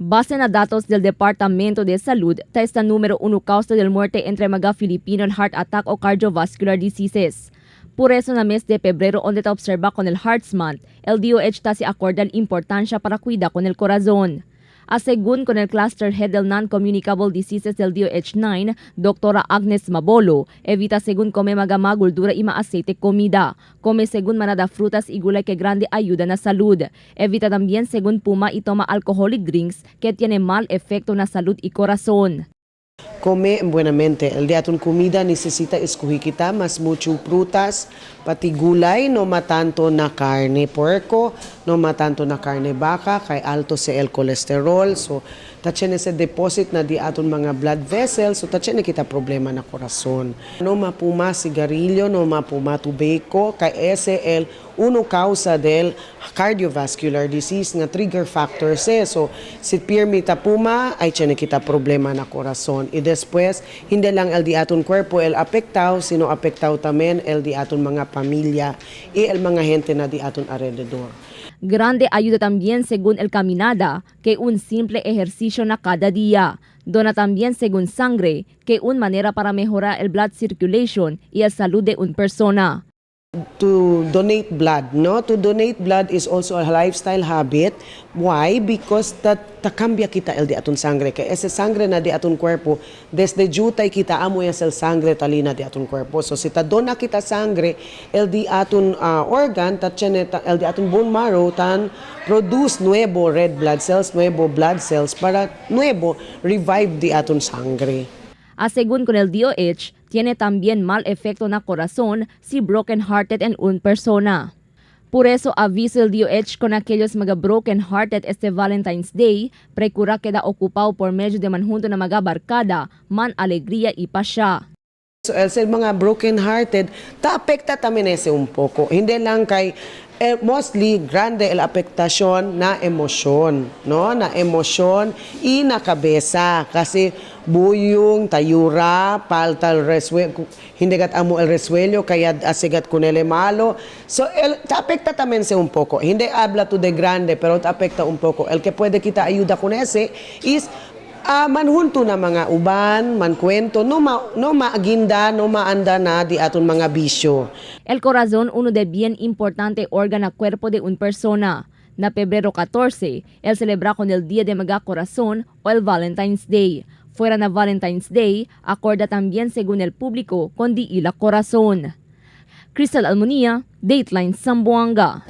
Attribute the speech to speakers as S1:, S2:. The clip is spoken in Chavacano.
S1: Base na datos del Departamento de Salud, ta esta número 1 causa del muerte entre mga Filipino el heart attack o cardiovascular diseases. Por eso na mes de febrero onde ta observa con el Hearts Month, el DOH ta si acorda el importancia para cuida con el corazón. A según con el cluster head del Non-Communicable Diseases del DOH-9, Doctora Agnes Mabolo, evita según come mga maguldura y maaceite comida. Come según manada frutas y gulay que grande ayuda na salud. Evita también según puma y toma alcoholic drinks que tiene mal efecto na salud y corazón.
S2: Come buenamente. El di aton comida necesita escoger kita mas mucho frutas, pati gulay, no matanto na carne puerco, no matanto na carne vaca, kay alto sa el colesterol. So, ta tiene ese deposit na di aton mga blood vessels, so ta tiene kita problema na corazón. No mapuma sigarilyo, no mapuma tobacco, kay ese el uno causa del cardiovascular disease nga trigger factors eh. So, si pirmi ta puma, ay tiene kita problema na corazón. Y después, hindi lang el di aton cuerpo el apektao, sino apektao también el di aton mga pamilya y el mga gente na di aton alrededor.
S1: Grande ayuda también según el caminada, que un simple ejercicio na cada día. Dona también según sangre, que un manera para mejorar el blood circulation y el salud de una persona.
S2: To donate blood, no? To donate blood is also a lifestyle habit. Why? Because ta cambia kita el di aton sangre. Kay ese sangre na di aton cuerpo, desde jutay kita amo ya el sangre talina di aton cuerpo. So si ta dona kita sangre, el di aton organ, ta tiene el di aton bone marrow, tan produce nuevo red blood cells, nuevo blood cells, para nuevo revive di aton sangre.
S1: A según con el DOH, tiene también mal efecto na corazón si broken hearted en un persona. Por eso aviso el DOH con aquellos mga broken hearted este Valentine's Day, precura queda ocupado por medio de manjunto na mga barkada, man alegría y pasya.
S2: So, el ser mga broken-hearted, ta apekta también ese un poco. Hindi lang kay, mostly, grande el apektasyon na emosyon, no? Na emosyon y na kabesa. Kasi buyong, tayura, palta el hindi gat amo el resuello, kaya asigat kunele malo. So, el, ta apekta también se un poco. Hindi habla tu de grande, pero ta apekta un poco. El que puede kita ayuda con ese is manhunto na mga uban, mankwento, no maaginda, no maanda na di aton mga bisyo.
S1: El corazón, uno de bien importante órgano cuerpo de un persona. Na febrero 14, el celebra con el Día de Mga Corazón o el Valentine's Day. Fuera na Valentine's Day, acorda también según el público con di ila corazón. Crystal Almunia, Dateline Zamboanga.